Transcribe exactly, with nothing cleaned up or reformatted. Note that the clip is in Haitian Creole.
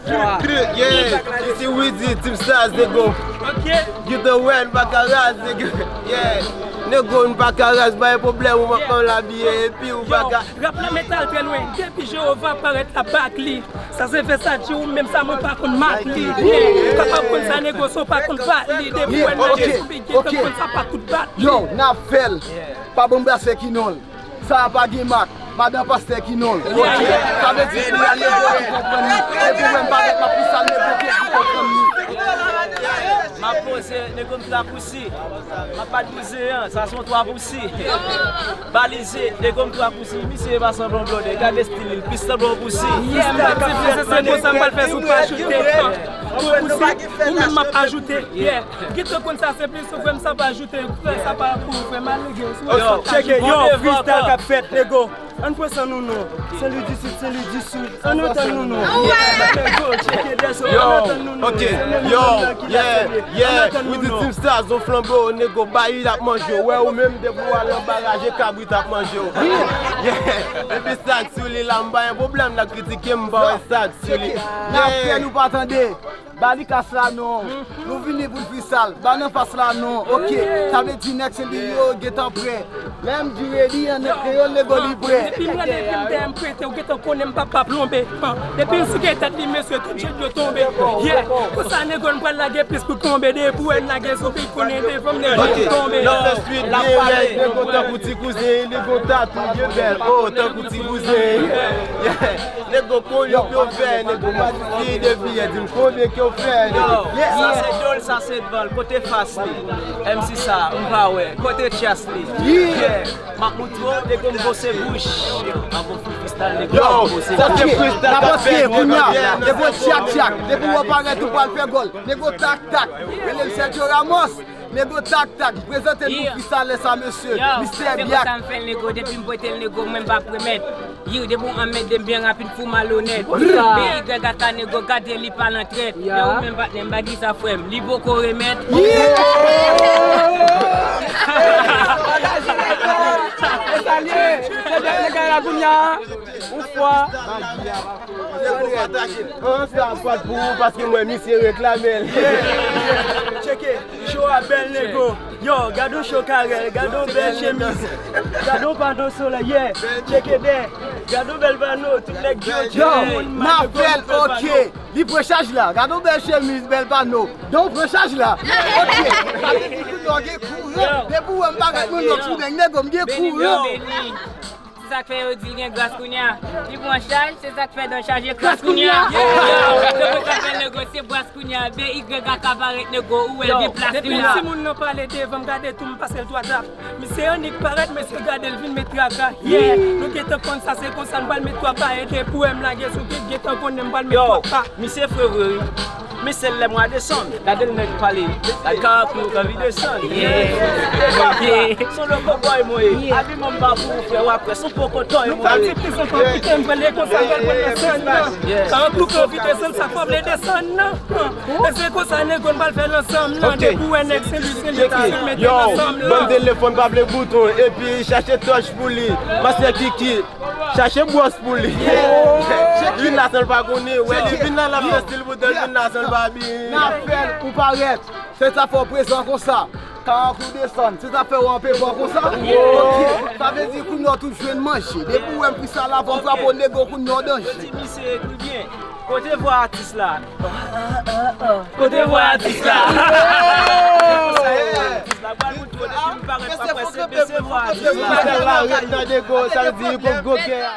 Yeah, isi Widy, Team Stars, nego. Gita wè, n pa ka raz, nego. Yeah, nego, n pa ka raz, pa gen pwoblèm, ou mwen konn labiye, epi ou pa ka. Rap la metal trè lwen, depi Jewova parèt la bak li. Sa se fè sa di ou menm sa mwen pa konn mak li. Yeah, kapab konn sa nego, so pa konn bat li, depi wè n lage sou big, gita konn sa pa kout bat li. Yo, n ap fè l. Pa ban m brasè ki non l. Sa a pa gen mak, madan pastè ki non l. Ok, sa vle di pou yon nego ki konprann li, e pou mwen m pa mèt m ap plis al nego ki konprann li. M ap poze, nego m trapousi. M ap bat bouzen an, sa se yon twa pou si. Balize, nego m trapousi, misye pa sanblon blonde, gade stil li, plis sanblon pou si. Yeah, m ap divize, se konsa m pral fè sou pa ajoute. Pou si, ou menm m ap ajoute. Yeah. Gita konn sa se plis ou frè m sa pa ajoute. Frè sa pa pou frè m alege. Yo, tcheke, yo, freestyle k ap fèt, nego. Ann pran san nou non. Sen Lwi di Sid, Sen Lwi di Sid. Ann antann nou non. Nego, tcheke dèso, ann antann nou non. Ok, yo, yeah, yeah. Widy Team Stars, on flanbo, nego, bay li ap manje w. Wè ou menm depi w al nan baraj, e kabrit ap manje w. Yeah, epi sak sou li la, m pa gen pwoblèm, la kritike m, m pa wè sak sou li. N ap fè nou pa tande. Ba li kas la non. Nou vini pou n freestyle. Ba nan fas la non. Ok. Sa vle di nèg se li yo gentan prè. Lè m di ready an nan kreyòl nego li prè. Depi m rele epi m dèyè m prete, ou gentan konnen m pa pa plonbe. Depi l souke tèt li mesye, tout jèt yo tonbe. Yeah. Konsa nego n pral lage plis pou tonbe. Depi w wè n lage sou big konnen devan m nego tonbe. Ok. Nan fè swit byen rèd, nego tankou ti kouzen, li gon tatou byen bèl. Oh, tankou ti kouzen. Yeah. Nego konn yo pyo fè, nego pa di si depi yè di m konbyen ke w fè, nego. Yo, sa se do l, sa se dvan l, kote fas li? M C sa, m pa wè, kote chas li? Yeah, m ap moutre w, nego m gwo se bouch. M ap fè freestyle, nego m ap gwo se bouch. Yo, sa se freestyle k ap fèt, nego byen. Depi w tyak tyak, depi w parèt ou pral fè gòl. Nego tak tak, rele m Sergio Ramos. Nego tak tak, prezante nou freestyle sa mesye. Mistè Byak. Konsa m fè l nego, depi m prete l nego, mwen m p ap remèt. Yir depi w anmède m byen rapid fou malonèt. B Y A K nego, gade li pa nan trèt. Lè ou menm patnè m pa di sa frè m, li poko remèt. E sa l ye, se dènye nèg la kounye a. Ou fwa. An sa kwat pou ou paske mwen misye reklame l. Tcheke, show a bèl nego. Yo, gade yon show Karèl, gade yon bèl chemiz. Gade yon pano solèy, yeah. Tcheke dè. Gade yon bèl pano, tout nèg yo tcheke. Yo, n ap fè l, ok. Li pran chaj la. Gade yon bèl chemiz, bèl pano. Donk pran chaj la. Ok. Sa vle di kounye a w gen kouran. Depi w wè m pa ret moun nan sou nèg nego m gen kouran. Se sa k fè yo di l gen gras kounye a. Li pran chaj, se sa k fè dan chaje kras kounye a. Yo, se pou sa fè nego se bras kounye a. B Y A K parèt nego, ou wè l gen plas kounye a. Depi timoun nan pale devan m gade tou m pase l twa tap. Misye annik parèt, mesye gade l vin met traka. Yeah, nou gentan konn sa se konsa n pral met twa pa ede pou wè m lage sou bit, gentan konnen m pral met twa pa. Misye fre vre wi. Men sèl lè mwa desanm, gade l nèg pale. Gad Karankou k anvi desann. Yeah. Son lo kòbòy mwen ye. Abiman m pa pou ou frè, w ap wè son poko tòy mwen ye. Pati plis ankò, kite m pale konsa, fè l pran nan sèn nan. Karankou k anvi desann, sa fò vle desann nan. E se konsa nego n pral fè l ansanm nan. Depi w wè nèg se li, se li ki mete l ansanm nan. Yo, bann telefòn pa vle bouton, epi chache tòch pou li. Mastè Kiki. Chache bwòs pou li. Vin la san l pa konnen. Wè li vin la l ap fè stil pou tèl vin la san l pa byen. N ap fè l ou parèt. Se sa fè w prezan konsa. Karankou desann. Se sa fè w anpe pran konsa. Ok. Sa vle di kounye a w tou jwenn manje. Depi w wè m freestyle avan m frape w nego kounye a w danje. Yo di misye ekri byen. Kote vwa atis la? Kote vwa atis la? Atis la pral moutre w depi m parèt pa prese bese vwa atis la. Freestyle la ret nan nego, sa vle di hip hop gwo kè a.